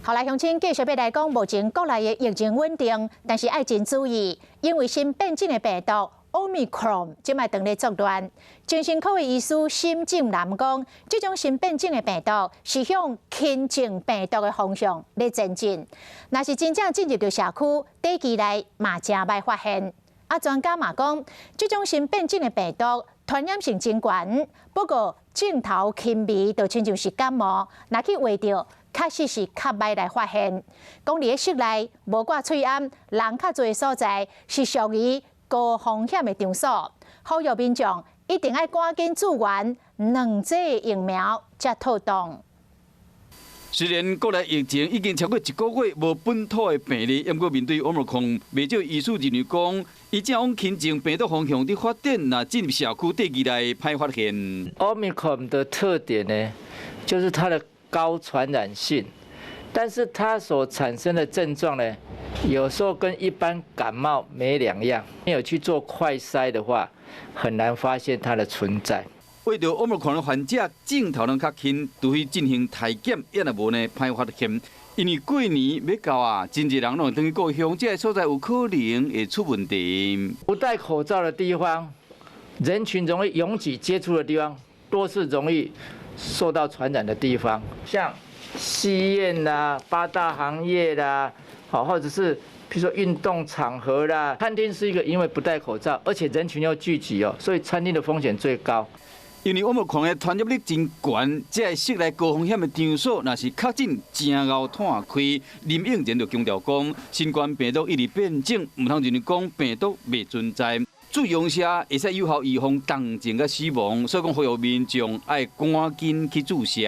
好來，鄉親繼續欲來講，目前國內的疫情穩定，但是愛真注意，因為新變種的病毒 Omicron 這擺當咧作亂。精神科的醫師沈正南講，這種新變種的病毒是向輕症病毒的方向咧前進。若是真正進入著社區，短期內嘛誠䆀發現。啊，專家嘛講，這種新變種的病毒傳染性真懸，不過症頭輕微，就親像是感冒，若去畫著，確實是較䆀來發現。講佇咧室內無掛喙罨，人較濟的所在是屬於高風險的場所。呼籲民眾一定愛趕緊注完兩劑疫苗，才妥當。雖然國內疫情已經超過一個月無本土的病例，毋過面對 Omicron，袂少醫師認為講，伊正往輕症病毒方向佇發展，若進入社區短期內歹發現。 Omicron 的特點呢，就是它的高傳染性，但是它所產生的症狀呢，有時候跟一般感冒沒兩樣。沒有去做快篩的話，很難發現它的存在。為著 Omicron 的患者症頭攏較輕，除非進行篩檢，也若無呢，歹發現。因為過年欲到啊，真濟人攏會轉去故鄉，這个所在有可能會出問題。不戴口罩的地方，人群容易擁擠接觸的地方，多是容易受到傳染的地方，像戲院啦、八大行業啦，好，或者是譬如說運動場合啦，餐廳是一個因為不戴口罩，而且人群又聚集哦，所以餐廳的風險最高。因為 Omicron 的傳染力真懸，這个室內高風險的場所，若是確診誠𠢕湠開。林應賢就強調講，新冠病毒一直變種，毋通認為講病毒袂存在。注注射會使有效預防重症佮死亡，所以講呼籲民眾愛趕緊去注射。